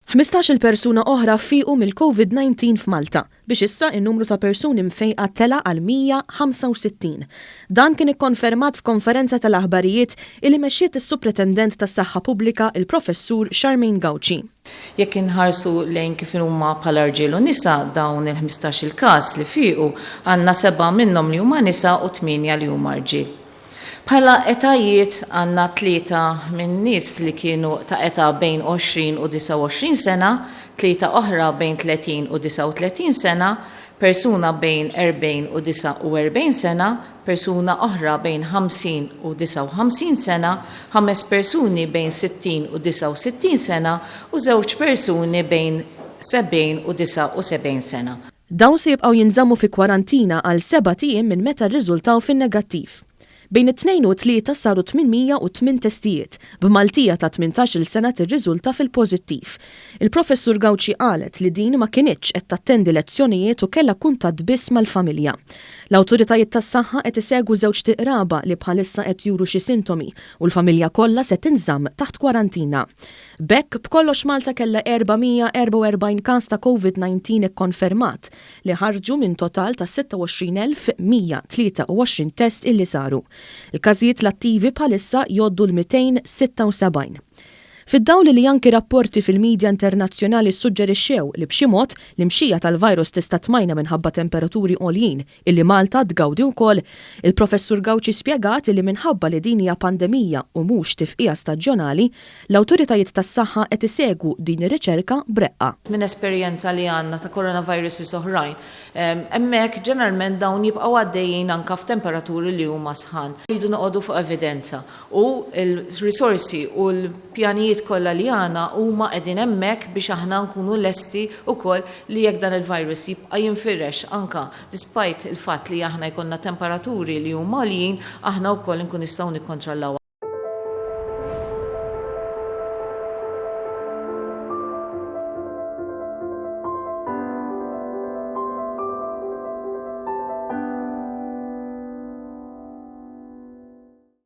15-il persuna oħra fiequ mill-Covid-19 f'Malta, biex issa n-numru ta' persuni mfejqa tela' għal 165. Dan kien ikkonfermat f'konferenza tal-aħbarijiet illi mexxiet is-Supretendent tas-Saħħa Pubblika il-Professur Charmaine Gauci. Jekk inħarsu lejn kif inhuma bħala rġiel u nisa dawn il-15-il każ li fiequ, għandna sebgħa minnhom li huma nisa u tmienja li huma rġiel. Bħala etajiet għandna tlieta minn nies li kienu ta' età bejn 20 u 29 sena, tlieta oħra bejn 30 u 39 sena, persuna bejn 40 u 49 sena, persuna oħra bejn 50 u 59 sena, ħames persuni bejn 60 u 69 sena u żewġ persuni bejn 70 u 79 sena. Dawn se jibqgħu jinżammu fi kwarantina għal sebat ijiem minn meta rriżultaw fin-negattiv. Bejn it-Tnejn u t-Tlieta saru 808 testijiet, b'Maltija ta' 18-il sena tirriżulta fil-pożittiv. Il-Professur Gauci qalet li din ma kinitx qed tattendi lezzjonijiet u kellha kuntatt biss mal-familja. L-awtoritajiet tas-saħħa qed isegwu żewġt iqraba li bħalissa qed juru xi sintomi u l-familja kollha se tinżamm taħt kwarantina. B'hekk, b'kollox Malta kellha 444 każ ta' Covid-19 ikkonfermat, li ħarġu minn total ta' 26,123 test illi saru. Il-każijiet l-attivi bħalissa jgħoddu l-276. Fid-dawl li anki rapporti fil-midja internazzjonali ssuġġerixxew li b'xi mod l-imxija tal-virus tista' tmajna minħabba temperaturi għoljin illi Malta tgawdi wkoll, il-Professur Gauci spjegat illi minħabba li din hija pandemija u mhux tifqigħa staġjonali, l-awtoritajiet tas-saħħa qed isegwu din ir-riċerka b'reqqa. Minn esperjenza li għandna ta' coronaviruses oħrajn, hemmhekk ġeneralment dawn jibqgħu għaddejjin anke f'temperaturi li huma sħan. Irridu noqogħdu fuq evidenza u l-risorsi u l-pjanijiet kollha li għandna huma qegħdin hemmhekk biex aħna nkunu lesti wkoll li jekk dan il-virus jibqa' jinfirex anke despite il-fatt li aħna jkollna temperaturi li huma għoljin, aħna wkoll inkun nistgħu nikkontrollawha.